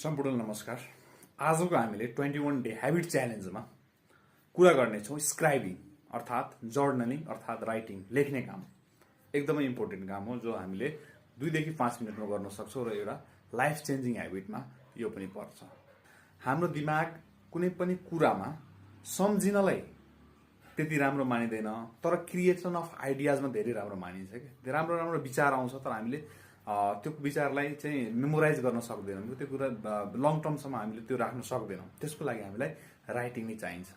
सम्पूर्ण नमस्कार। आजको हामीले 21 डे ह्याबिट च्यालेन्जमा कुरा गर्नेछौँ स्क्राइबिङ अर्थात् जर्नलिङ अर्थात् राइटिङ, लेख्ने काम। एकदमै इम्पोर्टेन्ट काम हो जो हामीले 2 देखि 5 मिनटमा गर्न सक्छौँ र एउटा लाइफ चेन्जिङ ह्याबिटमा यो पनि पर्छ। हाम्रो दिमाग कुनै पनि कुरामा सम्झिनलाई त्यति राम्रो मानिँदैन, तर क्रिएसन अफ आइडियाजमा धेरै राम्रो मानिन्छ क्या। राम्रो राम्रो विचार आउँछ, तर हामीले त्यो विचारलाई चाहिँ मेमोराइज गर्न सक्दैनौँ। त्यो कुरा लङ टर्मसम्म हामीले त्यो राख्न सक्दैनौँ। त्यसको लागि हामीलाई राइटिङ नै चाहिन्छ।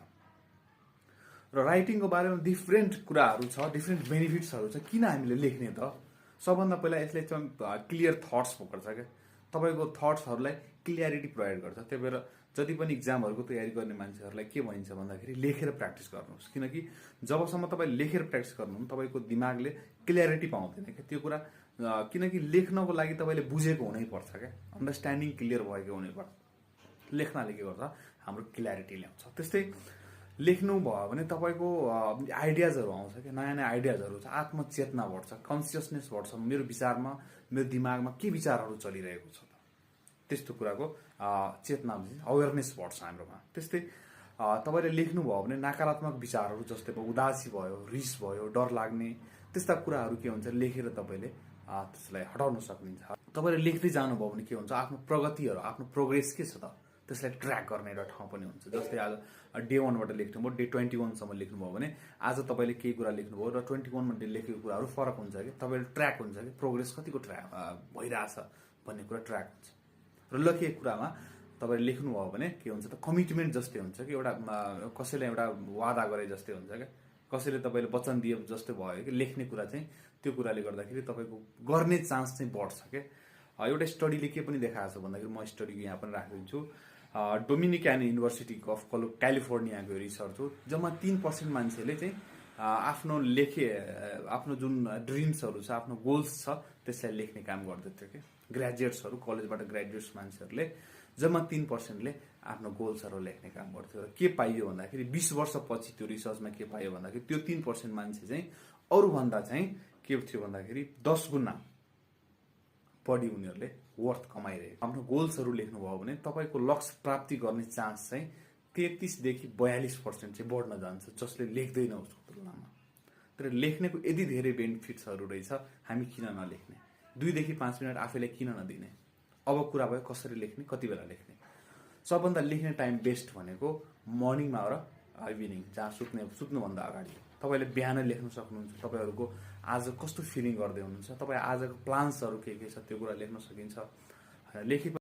र राइटिङको बारेमा डिफ्रेन्ट कुराहरू छ, डिफ्रेन्ट बेनिफिट्सहरू छ। किन हामीले लेख्ने त? सबभन्दा पहिला यसले चाहिँ क्लियर थट्स पक्र्छ क्या। तपाईँको थट्सहरूलाई क्लियरिटी प्रोभाइड गर्छ। त्यही भएर जति पनि इक्जामहरूको तयारी गर्ने मान्छेहरूलाई के भनिन्छ भन्दाखेरि लेखेर प्र्याक्टिस गर्नुहोस्। किनकि जबसम्म तपाईँ लेखेर प्र्याक्टिस गर्नुहुन्छ तपाईँको दिमागले क्लियरिटी पाउँदैन क्या त्यो कुरा। किनकि लेख्नको लागि तपाईँले बुझेको हुनैपर्छ क्या, अन्डरस्ट्यान्डिङ क्लियर भएको हुनैपर्छ। लेख्नाले के गर्छ? हाम्रो क्लियरिटी ल्याउँछ। त्यस्तै लेख्नु भयो भने तपाईँको आइडियाजहरू आउँछ क्या, नयाँ नयाँ आइडियाजहरू छ, आत्मचेतना बढ्छ, कन्सियसनेस बढ्छ। मेरो विचारमा, मेरो दिमागमा के विचारहरू चलिरहेको छ त, त्यस्तो कुराको चेतना, अवेरनेस बढ्छ हाम्रोमा। त्यस्तै तपाईँले लेख्नुभयो भने नकारात्मक विचारहरू जस्तै उदासी भयो, रिस भयो, डर लाग्ने त्यस्ता कुराहरू के हुन्छ लेखेर तपाईँले त्यसलाई हटाउन सकिन्छ। तपाईँले लेख्दै जानुभयो भने के हुन्छ, आफ्नो प्रगतिहरू, आफ्नो प्रोग्रेस के छ त त्यसलाई ट्र्याक गर्ने एउटा ठाउँ पनि हुन्छ। जस्तै आज डे 1बाट लेख्नुभयो, डे 21सम्म लेख्नुभयो भने आज तपाईँले केही कुरा लेख्नुभयो र 21मा लेखेको कुराहरू फरक हुन्छ कि तपाईँले ट्र्याक हुन्छ कि प्रोग्रेस कतिको ट्र्याक भइरहेछ भन्ने कुरा ट्र्याक हुन्छ। र लेखेको कुरामा तपाईँले लेख्नुभयो भने के हुन्छ त कमिटमेन्ट जस्तै हुन्छ कि एउटा कसैले एउटा वादा गरे जस्तै हुन्छ क्या, कसैले तपाईँले वचन दिए जस्तै भयो कि लेख्ने कुरा चाहिँ त्यो कुराले गर्दाखेरि तपाईँको गर्ने चान्स चाहिँ बढ्छ क्या। एउटा स्टडीले के पनि देखाएको छ भन्दाखेरि म स्टडीको यहाँ पनि राखिदिन्छु। डोमिनिकान युनिभर्सिटी अफ क्यालिफोर्नियाको रिसर्च हो। जम्मा 3% मान्छेले चाहिँ आफ्नो जुन ड्रिम्सहरू छ, आफ्नो गोल्स छ त्यसलाई लेख्ने काम गर्दथ्यो कि। ग्रेजुएट्सहरू, कलेजबाट ग्रेजुएट्स मान्छेहरूले जम्मा 3%ले आफ्नो गोल्सहरू लेख्ने काम गर्थ्यो। र के पाइयो भन्दाखेरि 20 वर्षपछि त्यो रिसर्चमा के पाइयो भन्दाखेरि त्यो 3% मान्छे चाहिँ अरूभन्दा चाहिँ के थियो भन्दाखेरि 10 गुणा बढी उनीहरूले वर्थ कमाइरहेको। आफ्नो गोल्सहरू लेख्नुभयो भने तपाईँको लक्ष्य प्राप्ति गर्ने चान्स चाहिँ 33 देखि 42% चाहिँ बढ्न जान्छ, जसले लेख्दैन उसको तुलनामा। तर लेख्नेको यति धेरै बेनिफिट्सहरू रहेछ, हामी किन नलेख्ने? 2 देखि 5 मिनट आफैलाई किन नदिने? अब कुरा भयो कसरी लेख्ने, कति बेला लेख्ने। सबभन्दा लेख्ने टाइम बेस्ट भनेको मर्निङमा र इभिनिङ, जहाँ सुत्नुभन्दा अगाडि। तपाईँले बिहानै लेख्न सक्नुहुन्छ, तपाईँहरूको आज कस्तो फिलिङ गर्दै हुनुहुन्छ, तपाईँ आजको प्लान्सहरू के छ त्यो कुरा लेख्न सकिन्छ। लेखे